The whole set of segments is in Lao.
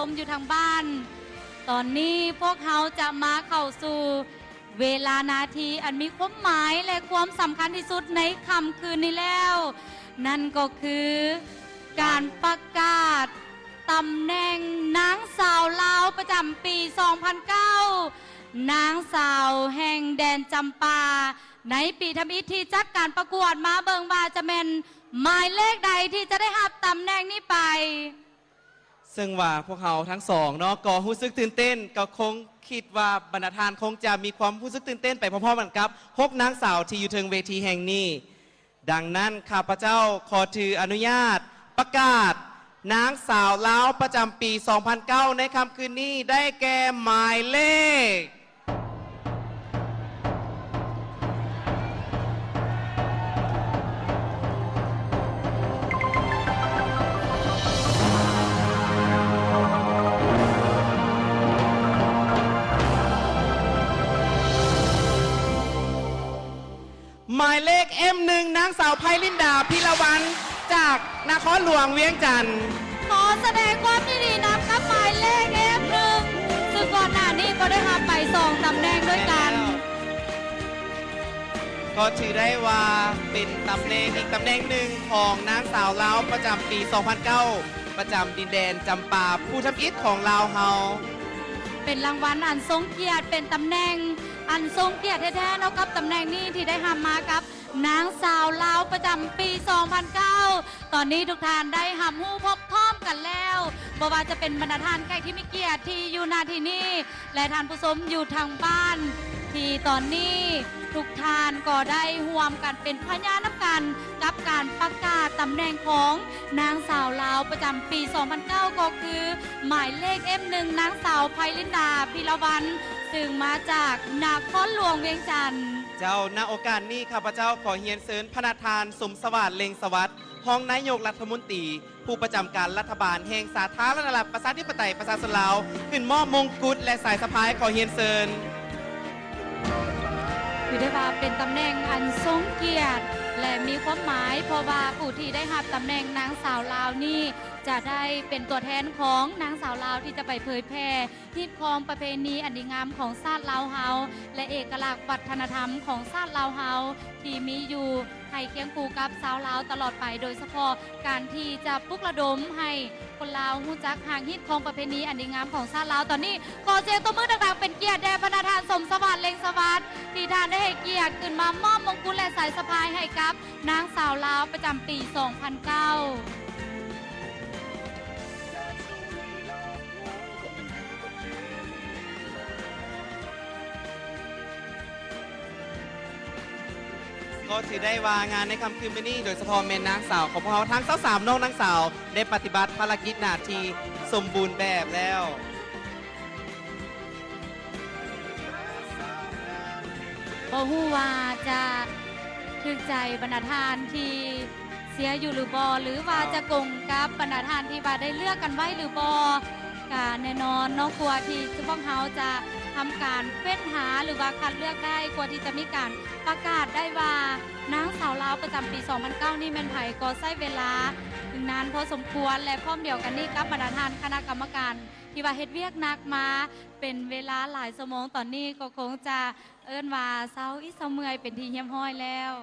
ມຢູ່ທາງບ້ານ, ຕອນນີ້ພວກເຮົາຈະມາເຂົ້າສູ່ເວລານາທີອັນມີຄວາມໝາຍ ແລະ ຄວາມສຳຄັນທີ່ສຸດໃນຄ່ຳຄືນນີ້ແລ້ວ, ນັ້ນກໍຄືການປະກາດຕຳແໜ່ງນາງສາວລາວປະຈຳປີສອງພັນເກົ້າ, ນາງສາວແຫ່ງແດນຈຳປາ ໃນປີທຳອິດທີ່ຈັດການປະກວດ. ມາເບິ່ງວ່າຈະແມ່ນໝາຍເລກໃດທີ່ຈະໄດ້ຮັບຕຳແໜ່ງນີ້ໄປ. ເຊິ່ງວ່າພວກເຮົາທັງສອງເນາະ ກໍຮູ້ສຶກຕື່ນເຕັ້ນ, ກໍຄົງຄິດວ່າບັນດາທ່ານຄົງຈະມີຄວາມຮູ້ສຶກຕື່ນເຕັ້ນໄປພ້ອມໆກັນກັບຫົກນາງສາວທີ່ຢູ່ເທິງເວທີແຫ່ງນີ້. ດັ່ງນັ້ນ ຂ້າພະເຈົ້າຂໍຖືອະນຸຍາດປະກາດນາງສາວລາວປະຈຳປີສອງພັນເກົ້າ ໃນຄ່ຳຄືນນີ້ ໄດ້ແກ່ໝາຍເລກ ໝາຍເລກ ເອັມ ໜຶ່ງ ນາງສາວ ໄພລິນດາ ພິລະວັນ ຈາກນະຄອນຫຼວງວຽງຈັນ. ຂໍສະແດງຄວາມຍິນດີນຳກັບໝາຍເລກ ເອັມ ໜຶ່ງ ຊຶ່ງກ່ອນໜ້ານີ້ກໍໄດ້ຮັບໄປສອງຕຳແໜ່ງດ້ວຍກັນ. ກໍຖືໄດ້ວ່າເປັນຕຳແໜ່ງອີກຕຳແໜ່ງໜຶ່ງຂອງນາງສາວລາວປະຈຳປີສອງພັນເກົ້າ ປະຈຳດິນແດນຈຳປາ ຜູ້ທຳອິດຂອງລາວເຮົາ. ເປັນລາງວັນອັນຊົງກຽດ, ເປັນຕຳແໜ່ງອັນຊົງກຽດແທ້ໆເນາະ ກັບຕຳແໜ່ງນີ້ທີ່ໄດ້ຮັບມາກັບ ນາງສາວລາວປະຈຳປີສອງພັນເກົ້າ. ຕອນນີ້ທຸກທ່ານໄດ້ຮັບຮູ້ພ້ອມໆກັນແລ້ວ, ບໍ່ວ່າຈະເປັນບັນດາທ່ານແຂກທີ່ມີກຽດທີ່ຢູ່ ນ ທີ່ນີ້ ແລະ ທ່ານຜູ້ຊົມຢູ່ທາງບ້ານ ທີ່ຕອນນີ້ທຸກທ່ານກໍໄດ້ຮ່ວມກັນເປັນພະຍານນຳກັນ ກັບການປະກາດຕຳແໜ່ງຂອງນາງສາວລາວປະຈຳປີສອງພັນເກົ້າ ກໍຄືໝາຍເລກ ເອັມ ໜຶ່ງ ນາງສາວ ໄພລິນດາ ພິລະວັນ ຊຶ່ງມາຈາກນະຄອນຫຼວງວຽງຈັນ. ເຈົ້າ, ນະໂອກາດນີ້ ຂ້າພະເຈົ້າຂໍຮຽນເຊີນພະນະທ່ານ ສົມສະຫວາດ ເລັງສະຫວັດ ຮອງນາຍົກລັດຖະມົນຕີ ຜູ້ປະຈຳການລັດຖະບານແຫ່ງສາທາລະນະລັດ ປະຊາທິປະໄຕ ປະຊາຊົນລາວ ຂຶ້ນມອບມົງກຸດ ແລະ ສາຍສະພາຍ. ຂໍຮຽນເຊີນ. ຖືໄດ້ວ່າເປັນຕຳແໜ່ງອັນຊົງກຽດ ແລະ ມີຄວາມໝາຍ, ເພາະວ່າຜູ້ທີ່ໄດ້ຮັບຕຳແໜ່ງນາງສາວລາວນີ້ ຈະໄດ້ເປັນຕົວແທນຂອງນາງສາວລາວ ທີ່ຈະໄປເຜີຍແຜ່ ຮີດຄອງປະເພນີອັນດີງາມຂອງຊາດລາວເຮົາ ແລະ ເອກະລັກວັດທະນະທຳຂອງຊາດລາວເຮົາ ທີ່ມີຢູ່ໃຫ້ຄຽງຄູ່ກັບຊາວລາວຕະຫຼອດໄປ, ໂດຍສະເພາະການທີ່ຈະປຸກລະດົມໃຫ້ຄົນລາວຮູ້ຈັກຮາກຮີດຄອງປະເພນີອັນດີງາມຂອງຊາດລາວ. ຕອນນີ້ຂໍສຽງຕົບມືດັງໆເປັນກຽດແດ່ພະນະທ່ານ ສົມສະຫວາດ ເລັງສະຫວັດ ທີ່ທ່ານໄດ້ໃຫ້ກຽດຂຶ້ນມາມອບມົງກຸດ ແລະ ສາຍສະພາຍໃຫ້ກັບ ນາງສາວລາວປະຈຳປີສອງພັນເກົ້າ. ກໍຖືໄດ້ວ່າງານໃນຄ່ຳຄືນມື້ນີ້ ໂດຍສະເພາະແມ່ນນາງສາວຂອງພວກເຮົາທັງຊາວສາມນ້ອງນາງສາວ ໄດ້ປະຕິບັດພາລະກິດໜ້າທີ່ສົມບູນແບບແລ້ວ. ບໍ່ຮູ້ວ່າຈະຖືກໃຈບັນດາທ່ານທີ່ເຊຍຢູ່ຫຼືບໍ່ ຫຼືວ່າຈະກົງກັບບັນດາທ່ານທີ່ວ່າໄດ້ເລືອກກັນໄວ້ຫຼືບໍ່. ກະແນ່ນອນເນາະ ກວ່າທີ່ພວກເຮົາຈະທຳການເຟ້ນຫາ ຫຼືວ່າຄັດເລືອກໄດ້ ກວ່າທີ່ຈະມີການປະກາດໄດ້ວ່າ ນາງສາວລາວປະຈຳປີສອງພັນເກົ້ານີ້ແມ່ນໃຜ ກໍໃຊ້ເວລານານພໍສົມຄວນ ແລະ ພ້ອມດຽວກັນນີ້ກັບບັນດາທ່ານຄະນະກຳມະການ ທີ່ວ່າເຮັດວຽກໜັກມາເປັນເວລາຫຼາຍຊົ່ວໂມງ ຕອນນີ້ກໍຄົງຈະເອີ້ນວ່າເຊົາອິດເຊົາເມື່ອຍເປັນທີ່ຮຽບຮ້ອຍແລ້ວ.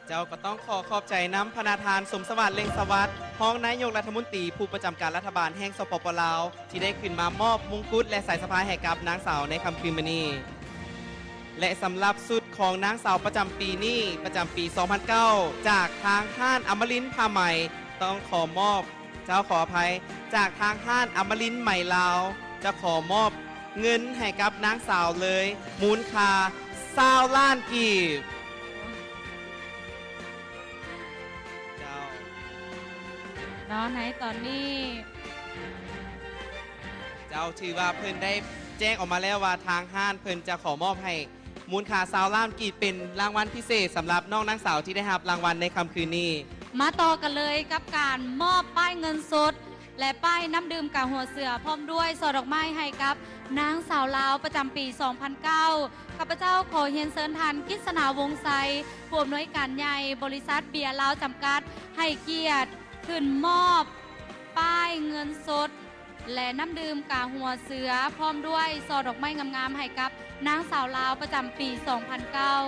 ເຈົ້າ, ກໍຕ້ອງຂໍຂອບໃຈນຳພະນະທ່ານ ສົມສະຫວາດ ເລັງສະຫວັດ ຮອງນາຍົກລັດຖະມົນຕີ ຜູ້ປະຈຳການລັດຖະບານແຫ່ງ ສປປ ລາວ ທີ່ໄດ້ຂຶ້ນມາມອບມົງກຸດ ແລະ ສາຍສະພາຍໃຫ້ກັບນາງສາວໃນຄ່ຳຄືນມື້ນີ້. ແລະ ສຳລັບຊຸດຂອງນາງສາວປະຈຳປີນີ້ ປະຈຳປີສອງພັນເກົ້າ ຈາກທາງຮ້ານອະມະລິນຜ້າໄໝ ຕ້ອງຂໍມອບ ເຈົ້າ, ຂໍອະໄພ, ຈາກທາງຮ້ານອະມະລິນໄໝລາວ ຈະຂໍມອບເງິນໃຫ້ກັບນາງສາວເລີຍ ມູນຄ່າຊາວລ້ານກີບ. ເຈົ້າ. ເນາະ ໃນຕອນນີ້ ເຈົ້າ, ຖືວ່າເພິ່ນໄດ້ແຈ້ງອອກມາແລ້ວວ່າ ທາງຮ້ານເພິ່ນຈະຂໍມອບໃຫ້ ມູນຄ່າຊາວລ້ານກີບ ເປັນລາງວັນພິເສດສຳລັບນ້ອງນາງສາວທີ່ໄດ້ຮັບລາງວັນໃນຄ່ຳຄືນນີ້. ມາຕໍ່ກັນເລີຍກັບການມອບປ້າຍເງິນສົດ ແລະ ປ້າຍນ້ຳດື່ມກາຫົວເສືອ ພ້ອມດ້ວຍຊ່ອດອກໄມ້ໃຫ້ກັບນາງສາວລາວປະຈຳປີສອງພັນເກົ້າ. ຂ້າພະເຈົ້າຂໍຮຽນເຊີນທ່ານ ກິດສະໜາ ວົງໄຊ ຜູ້ອຳນວຍການໃຫຍ່ບໍລິສັດເບຍລາວຈຳກັດ ໃຫ້ກຽດຂຶ້ນມອບ ປ້າຍເງິນສົດ ແລະ ນ້ຳດື່ມກາຫົວເສືອ ພ້ອມດ້ວຍຊ່ອດອກໄມ້ງາມໆ ໃຫ້ກັບນາງສາວລາວປະຈຳປີສອງພັນເກົ້າ.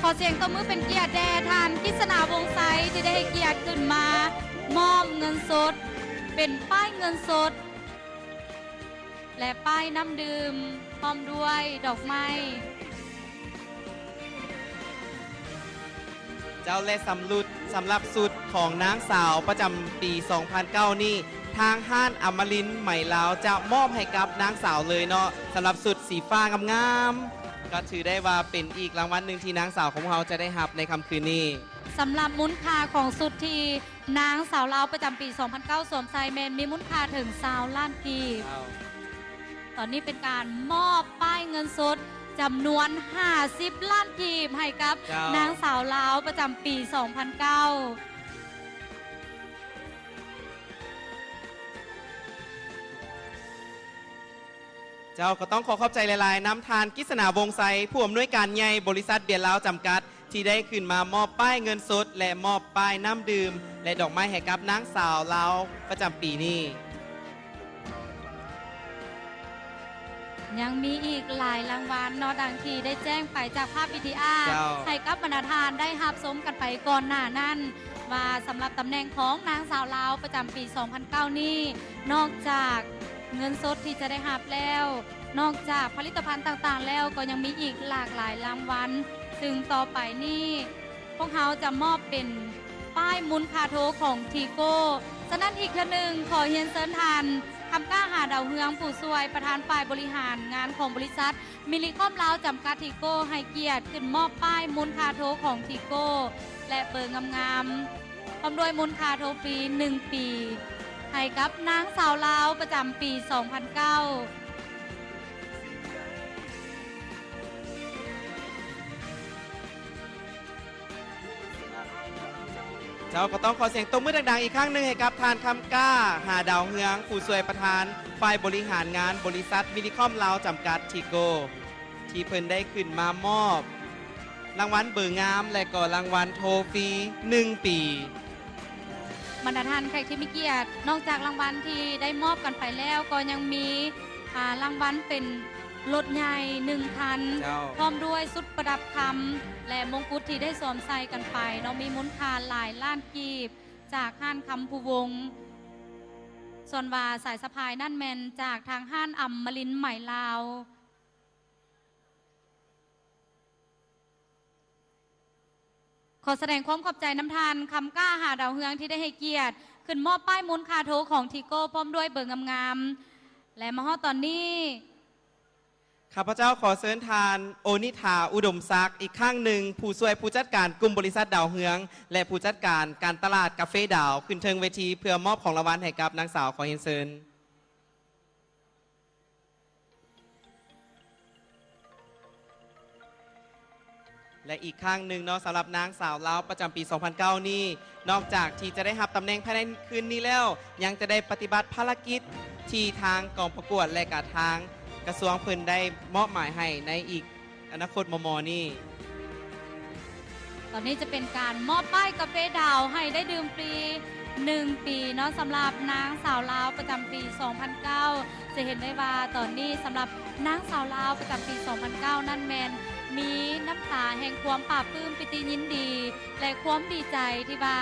ຂໍສຽງຕົບມືເປັນກຽດແດ່ທ່ານ ກິດສະໜາ ວົງໄຊ ທີ່ໄດ້ໃຫ້ກຽດຂຶ້ນມາມອບເງິນສົດ ເປັນປ້າຍເງິນສົດ ແລະ ປ້າຍນ້ຳດື່ມ ພ້ອມດ້ວຍດອກໄມ້. ເຈົ້າ ແລະ ສຳລຸດ ສຳລັບຊຸດຂອງນາງສາວປະຈຳປີສອງພັນເກົ້ານີ້ ທາງຮ້ານອະມະລິນໄໝລາວຈະມອບໃຫ້ກັບນາງສາວເລີຍເນາະ, ສຳລັບຊຸດສີຟ້າງາມໆ ກໍຖືໄດ້ວ່າເປັນອີກລາງວັນໜຶ່ງທີ່ນາງສາວຂອງເຮົາຈະໄດ້ຮັບໃນຄ່ຳຄືນນີ້. ສຳລັບມູນຄ່າຂອງຊຸດທີ່ ນາງສາວລາວປະຈຳປີສອງພັນເກົ້າສວມໃສ່ແມ່ນມີມູນຄ່າເຖິງຊາວລ້ານກີບ. ເຈົ້າ. ຕອນນີ້ເປັນການມອບປ້າຍເງິນສົດຈຳນວນຫ້າສິບລ້ານກີບໃຫ້ກັບ ເຈົ້າ ນາງສາວລາວປະຈຳປີສອງພັນເກົ້າ. ເຈົ້າ ກໍຕ້ອງຂໍຂອບໃຈຫຼາຍໆນຳທ່ານ ກິດສະໜາ ວົງໄຊ ຜູ້ອຳນວຍການໃຫຍ່ບໍລິສັດເບຍລາວຈຳກັດ ທີ່ໄດ້ຂຶ້ນມາມອບປ້າຍເງິນສົດ ແລະ ມອບປ້າຍນ້ຳດື່ມ ແລະ ດອກໄມ້ໃຫ້ກັບນາງສາວລາວປະຈຳປີນີ້. ຍັງມີອີກຫຼາຍລາງວັນເນາະ ດັ່ງທີ່ໄດ້ແຈ້ງໄປຈາກພາບວິທີອາ ເຈົ້າ ໃຫ້ກັບບັນດາທ່ານໄດ້ຮັບຊົມກັນໄປກ່ອນໜ້ານັ້ນ ວ່າສຳລັບຕຳແໜ່ງຂອງນາງສາວລາວປະຈຳປີສອງພັນເກົ້ານີ້ ນອກຈາກເງິນສົດທີ່ຈະໄດ້ຮັບແລ້ວ ນອກຈາກຜະລິດຕະພັນຕ່າງໆແລ້ວ ກໍຍັງມີອີກຫຼາກຫຼາຍລາງວັນ, ຊຶ່ງຕໍ່ໄປນີ້ ພວກເຮົາຈະມອບເປັນປ້າຍມູນຄ່າໂທຂອງທີໂກ້. ສະນັ້ນອີກເທື່ອໜຶ່ງ ຂໍຮຽນເຊີນທ່ານ ຄຳກ້າ ຫາດາວເຮືອງ ຜູ້ຊ່ວຍປະທານຝ່າຍບໍລິຫານງານຂອງບໍລິສັດມິລິຄອມລາວຈຳກັດ ທີໂກ້ ໃຫ້ກຽດຂຶ້ນມອບປ້າຍມູນຄ່າໂທຂອງທີໂກ້ ແລະ ເບີງາມໆ ພ້ອມດ້ວຍມູນຄ່າໂທຟຣີໜຶ່ງປີ ໃຫ້ກັບນາງສາວລາວປະຈຳປີສອງພັນເກົ້າ. ເຈົ້າ ກໍຕ້ອງຂໍສຽງຕົບມືດັງໆອີກຄັ້ງໜຶ່ງໃຫ້ກັບທ່ານ ຄຳກ້າ ຫາດາວເຮືອງ ຜູ້ຊ່ວຍປະທານຝ່າຍບໍລິຫານງານບໍລິສັດມິລິຄອມລາວຈຳກັດ ທີໂກ້ ທີ່ເພິ່ນໄດ້ຂຶ້ນມາມອບລາງວັນເບີງາມ ແລະ ກໍລາງວັນໂທຟຣີໜຶ່ງປີ. ບັນດາທ່ານແຂກທີ່ມີກຽດ, ນອກຈາກລາງວັນທີ່ໄດ້ມອບກັນໄປແລ້ວ ກໍຍັງມີ ອາ ລາງວັນເປັນລົດໃຫຍ່ໜຶ່ງຄັນ ເຈົ້າ ພ້ອມດ້ວຍຊຸດປະດັບຄຳ ແລະ ມົງກຸດທີ່ໄດ້ສວມໃສ່ກັນໄປເນາະ, ມີມູນຄ່າຫຼາຍລ້ານກີບ ຈາກຮ້ານຄຳພູວົງ. ສ່ວນວ່າສາຍສະພາຍນັ້ນແມ່ນຈາກທາງຮ້ານອຳມະລິນໄໝລາວ. ຂໍສະແດງຄວາມຂອບໃຈນຳທ່ານ ຄຳກ້າ ຫາດາວເຮືອງ ທີ່ໄດ້ໃຫ້ກຽດຂຶ້ນມອບປ້າຍມູນຄ່າໂທຂອງທີໂກ້ ພ້ອມດ້ວຍເບີງາມໆ ແລະ ມາຮອດຕອນນີ້ ຂ້າພະເຈົ້າຂໍເຊີນທ່ານ ໂອນິຖາ ອຸດົມສັກ ອີກຄັ້ງໜຶ່ງ, ຜູ້ຊ່ວຍຜູ້ຈັດການກຸ່ມບໍລິສັດດາວເຮືອງ ແລະ ຜູ້ຈັດການການຕະຫຼາດກາເຟດາວ ຂຶ້ນເທິງເວທີເພື່ອມອບຂອງລາງວັນໃຫ້ກັບນາງສາວ. ຂໍຮຽນເຊີນ. ແລະ ອີກຄັ້ງໜຶ່ງເນາະ, ສຳລັບນາງສາວລາວປະຈຳປີສອງພັນເກົ້ານີ້, ນອກຈາກທີ່ຈະໄດ້ຮັບຕຳແໜ່ງພາຍໃນຄືນນີ້ແລ້ວ, ຍັງຈະໄດ້ປະຕິບັດພາລະກິດທີ່ທາງກອງປະກວດ ແລະ ກະທາງກະຊວງເພິ່ນໄດ້ມອບໝາຍໃຫ້ໃນອີກ ອະນາຄົດມໍ່ໆນີ້. ຕອນນີ້ຈະເປັນການມອບປ້າຍກາເຟດາວໃຫ້ໄດ້ດື່ມຟຣີໜຶ່ງປີເນາະ, ສຳລັບນາງສາວລາວປະຈຳປີສອງພັນເກົ້າ. ຈະເຫັນໄດ້ວ່າຕອນນີ້ສຳລັບນາງສາວລາວປະຈຳປີສອງພັນເກົ້ານັ້ນແມ່ນມີນ້ຳຕາແຫ່ງຄວາມປາບປຶ້ມປີຕິຍິນດີ ແລະ ຄວາມດີໃຈທີ່ວ່າ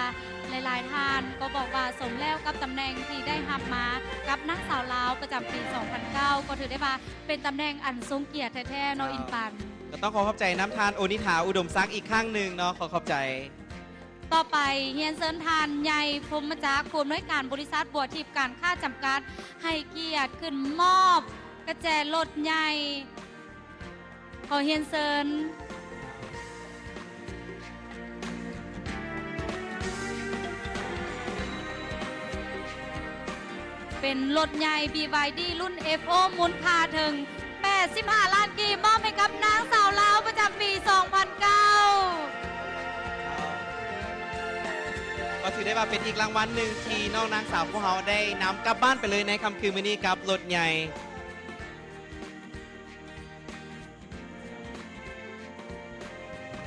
ຫຼາຍໆທ່ານກໍບອກວ່າສົມແລ້ວກັບຕຳແໜ່ງທີ່ໄດ້ຮັບມາກັບນາງສາວລາວປະຈຳປີສອງພັນເກົ້າ ກໍຖືໄດ້ວ່າ ເປັນຕຳແໜ່ງອັນຊົງກຽດແທ້ໆເນາະ ເຈົ້າ ອິນປັນ. ກໍຕ້ອງຂໍຂອບໃຈນຳທ່ານ ໂອນິຖາ ອຸດົມສັກ ອີກຄັ້ງໜຶ່ງເນາະ, ຂໍຂອບໃຈ. ຕໍ່ໄປຮຽນເຊີນທ່ານ ໃຫຍ່ ພົມມະຈັກ ຜູ້ອຳນວຍການບໍລິສັດບົວທິບການຄ້າຈຳກັດ ໃຫ້ກຽດຂຶ້ນມອບກະແຈລົດໃຫຍ່. ຂໍຮຽນເຊີນ. ເປັນລົດໃຫຍ່ ບີວາຍດີ ລຸ້ນ ເອັຟໂອ ມູນຄ່າເຖິງແປດສິບຫ້າລ້ານກີບ ມອບໃຫ້ກັບນາງສາວລາວປະຈຳປີສອງພັນເກົ້າ. ກໍຖື ໄດ້ວ່າເປັນອີກລາງວັນໜຶ່ງທີ່ນ້ອງນາງສາວພວກເຮົາໄດ້ນຳກັບບ້ານໄປເລີຍໃນຄ່ຳຄືນມື້ນີ້ກັບລົດໃຫຍ່.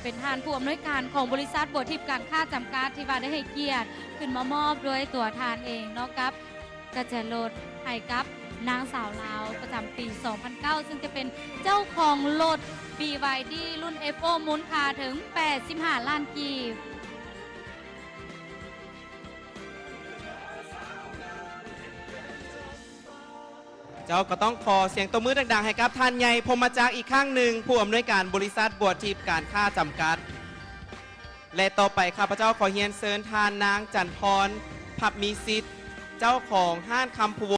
ເປັນທ່ານຜູ້ອຳນວຍການຂອງບໍລິສັດບົວທິບການຄ້າຈຳກັດ ທີ່ວ່າໄດ້ໃຫ້ກຽດຂຶ້ນມາມອບດ້ວຍຕົວທ່ານເອງເນາະ ກັບກະແຈລົດໃຫ້ກັບນາງສາວລາວປະຈຳປີສອງພັນເກົ້າ ຊຶ່ງຈະເປັນເຈົ້າຂອງລົດ ບີວາຍດີ ລຸ້ນ ເອັຟໂຟ ມູນຄ່າເຖິງແປດສິບຫ້າລ້ານກີບ. ເຈົ້າ ກໍຕ້ອງຂໍສຽງຕົບມືດັງໆ ໃຫ້ກັບທ່ານໃຫຍ່ ພົມມະຈັກ ອີກຄັ້ງໜຶ່ງ ຜູ້ອຳນວຍການບໍລິສັດບົວທິບການຄ້າຈຳກັດ ແລະ ຕໍ່ໄປຂ້າພະເຈົ້າຂໍຮຽນເຊີນທ່ານນາງ ຈັນພອນ ພັບມີສິດ ເຈົ້າຂອງຮ້ານຄຳພູວົງ